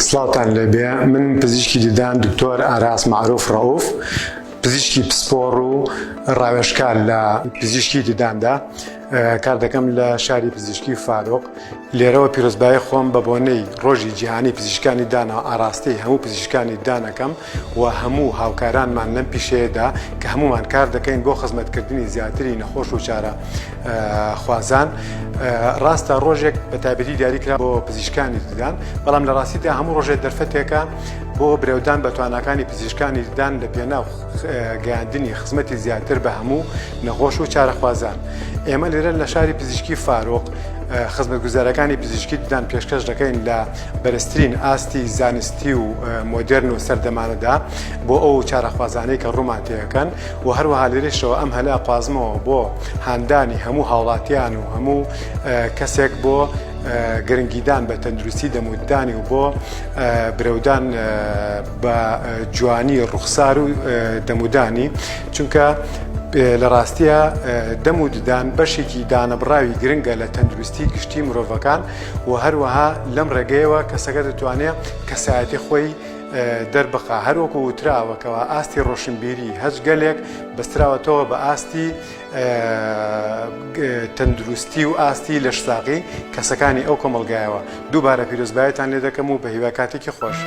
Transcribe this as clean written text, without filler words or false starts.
سڵاوتان لێبێ من پزیشکی ددان دکتۆر ئاراس مەعروف ڕەئوف پزیشکی پسپۆڕ و ڕاوێژکار لە پزیشکی دداندا کار دەکەم لە شاری پزیشکی فاروق لێرەوە پیرۆزبایی خۆم بە بۆنەی ڕۆژی جیهانی پزیشکانی دانەوە ئاراستەی هەموو پزیشکانی دانەکەم و هەموو هاوکارانمان لەم پیشەیەدا کە هەمومان کار دەکەین بۆ خزمەتکردنی زیاتری نەخۆش و چارە خوازان ڕاستە ڕۆژێک بە تایبەتی دیاری کرا بۆ پزیشکانی ددان بەڵام لە ڕاستیدا هەموو ڕۆژێک دەرفەتێکە بۆ برەودان بە تواناکانی پزیشکانی ددان لە پێناو گەیاندنی خزمەتی زیاتر بە هەموو نەخۆش و چارەخوازان. ئێمە لێرە لە شاری پزیشکی فاروق خزمەتگوزارەکانی پزیشکی ددان پێشکەش دەکەین لە بەرزترین ئاستی زانستی و مۆدێرن و سەردەمانەدا بۆ ئەو چارەخوازانەی کە ڕوومان تێەکەن و هەروەها لێرەشەوە ئەم هەلە ئەقوازمەوە بۆ هاندانی هەموو هاوڵاتیان و هەموو کەسێک بۆ گرنگیدان بە تەندروستی دەموددانی و بۆ برەودان بە جوانی ڕوخسار و دەمودانی چونکە لە ڕاستیە دەم و ددان بەشێکی دانەبڕاوی گرنگە لە تەندروستی گشتی مرۆڤەکان و هەروەها لەم ڕێگەیەوە کەسەکە دەتوانێت کەسایەتی خۆی دەربخا هەروەکو وتراوە کەوا ئاستی ڕۆشنبیری هەچ گەلێک بەستراوەتەوە بە ئاستی تەندروستی و ئاستی لەشساغی کەسەکانی ئەو کۆمەڵگایەوە دووبارە پیرۆزبایتان لێ دەکەم و بە هیوای کاتێکی خۆش.